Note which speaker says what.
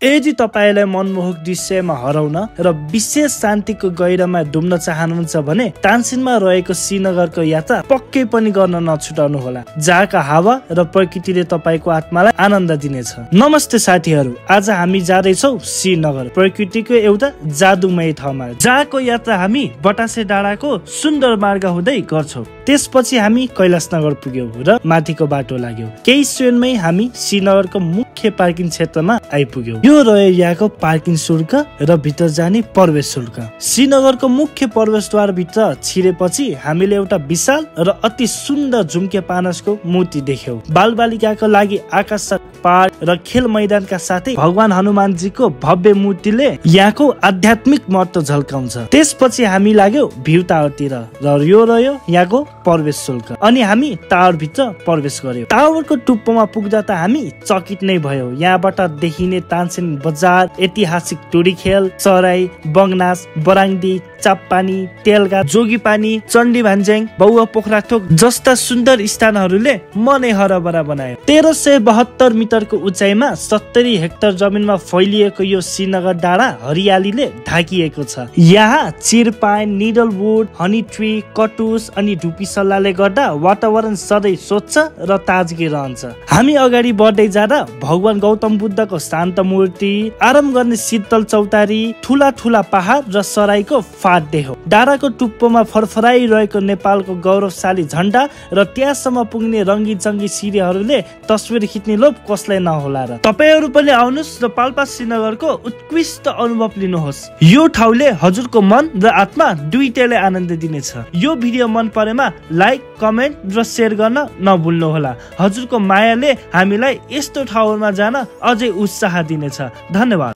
Speaker 1: यदि तपाईलाई मनमोहक दृश्यमा हराउन र विशेष शान्तिको गहिरोमा डुब्न चाहनुहुन्छ भने तानसेनमा रहेको श्रीनगरको यात्रा पक्कै पनि गर्न नछुटाउनुहोला, जहाँका हावा र प्रकृतिले तपाईको आत्मालाई आनन्द दिनेछ। नमस्ते साथीहरू, आज हामी जाँदैछौँ श्रीनगर, प्रकृतिको एउटा जादुमय ठाउँमा, जहाँको यात्रा हामी बतासे डाँडाको सुन्दर मार्ग हुँदै गर्छौँ। त्यसपछि हामी कैलाशनगर पुग्यौं र माथिको बाटो लाग्यौं। केही क्षणमै हामी श्रीनगरको मुख्य पार्किङ क्षेत्रमा आइपुग्यौं। यो रह्यो यहाँको पार्किङ शुल्क र भित्र जाने प्रवेश शुल्क। श्रीनगरको मुख्य प्रवेशद्वार भित्र छिरेपछि हामीले एउटा विशाल र अति सुन्दर झुम्के पानसको मूर्ति देख्यौं। बालबालिकाको लागि आकर्षक पार्क र खेल मैदानका साथै भगवान हनुमानजीको भव्य मूर्तिले यहाँको आध्यात्मिक महत्व झल्काउँछ। त्यसपछि हामी लाग्यौं भ्यू टावरतिर र यो रह्यो यहाँको प्रवेश शुल्क। अनि हामी टावर भित्र प्रवेश गर्यौं। टावरको टुप्पोमा पुग्दा त हामी चकित नै भयौं। यहाँबाट देखिने तानसेन बजार, ऐतिहासिक टोडी खेल, चराई, बगनास, बराङडी, चापपानी, तेलगा, जोगीपानी, चण्डी भान्ज्याङ, बौवा पोखराथोक जस्ता सुन्दर स्थानहरूले मनै हरभरा बनायो। 1372 मिटरको उचाइमा 70 हेक्टर जमिनमा फैलिएको यो श्रीनगर डाँडा हरियालीले ढाकिएको छ। यहाँ चिरपाइन, निडलवुड, हनी ट्री, कटुस अनि धुपी सल्लाहले गर्दा वातावरण सधैँ स्वच्छ र ताजगी रहन्छ। हामी अगाडि बढ्दै जाँदा भगवान गौतम बुद्धको शान्त मूर्ति, आराम गर्ने शीतल चौतारी, ठुला ठुला पहाड र सराईको फाँट देख्यौं। डाँडाको टुप्पोमा फरफराइरहेको नेपालको गौरवशाली झण्डा र त्यहाँसम्म पुग्ने रङ्गी चङ्गी सिंहहरूले तस्बिर खिच्ने लोभ कसलाई नहोला र। तपाईहरू पनि आउनुहोस् र पाल्पा श्रीनगरको उत्कृष्ट अनुभव लिनुहोस्। यो ठाउँले हजुरको मन र आत्मा दुईटैले आनन्द दिनेछ। यो भिडियो मन परेमा लाइक, कमेन्ट र शेयर गर्न नभुल्नुहोला। हजुरको मायाले हामीलाई यस्तो ठाउँमा जान अझै उत्साह दिनेछ। धन्यवाद।